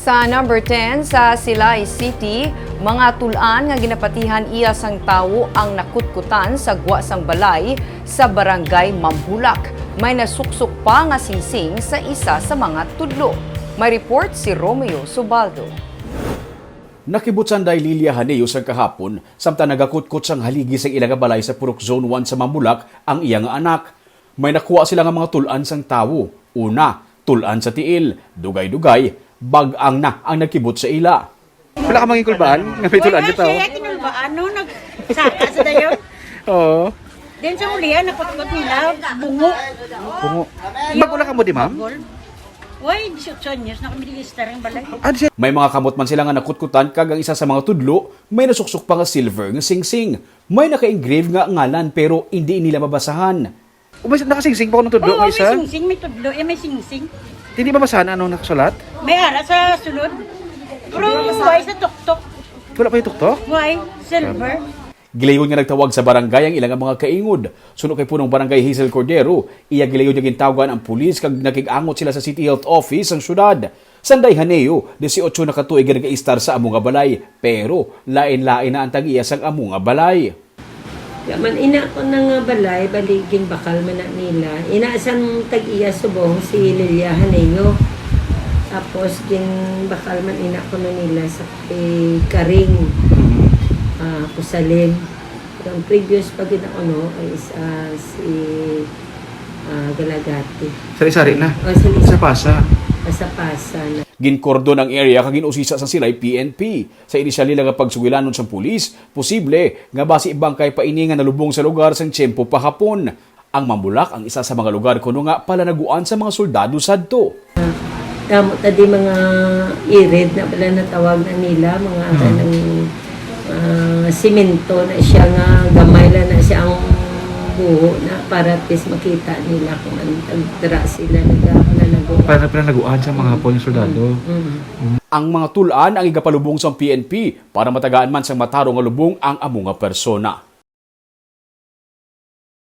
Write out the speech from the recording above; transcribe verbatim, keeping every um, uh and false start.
Sa number ten, sa Silay City, mga tul-an nga ginapatihan iya sang tawo ang nakutkutan sa gwa sang balay sa Barangay Mambulak. May nasuksok pa nga singsing sa isa sa mga tudlo. May report si Romeo Subaldo. Nakibot sanday Lilia Haneo sang kahapon, samtang nagakutkot sang haligi sang ila nga balay sa Purok Zone one sa Mambulak ang iya nga anak. May nakuha sila nga mga tul-an sang tawo. Una, tul-an sa tiil, dugay-dugay, bag-ang na ang nagkibot sa ila. Wala ka mangin kulbaan nga may tul-an ka tawo? Siya kinulbaan, no? Nagsaka sa dayon. Oo. Then sa ulihan, nakutkot nila, bungo. Bungo. Bag-o lang kamo di, ma'am? Bagol. Uy, disiotso anyos na kami register ang balay. Ah, di siya. May mga kamot man sila nga nakutkutan, kag ang isa sa mga tudlo, may nasuksok pa nga silver nga singsing. May naka-engrave nga ngalan, pero hindi nila mabasahan. O, may nakasingsing pa ko ng tudlo Oo, nga may isa? Singsing, may tudlo, eh, may singsing. Hindi mabasahan anong nakasulat? May ara sa sulod. Pero why sa tuktok? Wala pa yung tuktok? Why? Silver? Gilayon nga nagtawag sa barangay ang ilang mga kaingod. Suno kay Punong Barangay Hazel Cordero, iya gilayon nga gintawagan ang pulis kag nakig-angot sila sa City Health Office sang syudad. Sanday Haneo, disiotso na ka tuig nga nagaistar sa amo nga balay, pero lain-lain na ang tag-iya sang amo nga balay. Ya man ina ko na nga balay, bali ginbakal man na nila. Ina sang tag-iya subong si Lilia Haneo. Tapos ginbakal man ina ko na nila sa kay Karing, ah, Kusalim. Pero ang previous pa gid ako, no, is, ah, si, ah, Galagati. Sari-sari na. O, sari-sari. Sa Pasa. Sa Pasa na. Ginkordon ang area kag gin-usisa sa Silay P N P. Sa inisyal nila nga pagsugilanon sang pulis, posible nga basi bangkay pa ini nga nalubong sa lugar sang tiyempo pa hapon. Ang Mambulak ang isa sa mga lugar kuno nga palanaguan sa mga soldado sadto. Damo ta di mga irid na pala natawag na nila, mga Hmm. kanang, ah, simento na siya nga gamay lang na siya ang buho na para at least makita nila kung ano, nagdara sila, nagdara na nag- Para palanaguan sa mga hapon yung soldado. Mm, mm. Ang mga tul-an ang igapalubong sa P N P para matagaan man sang matarong nga lubong ang amo nga persona.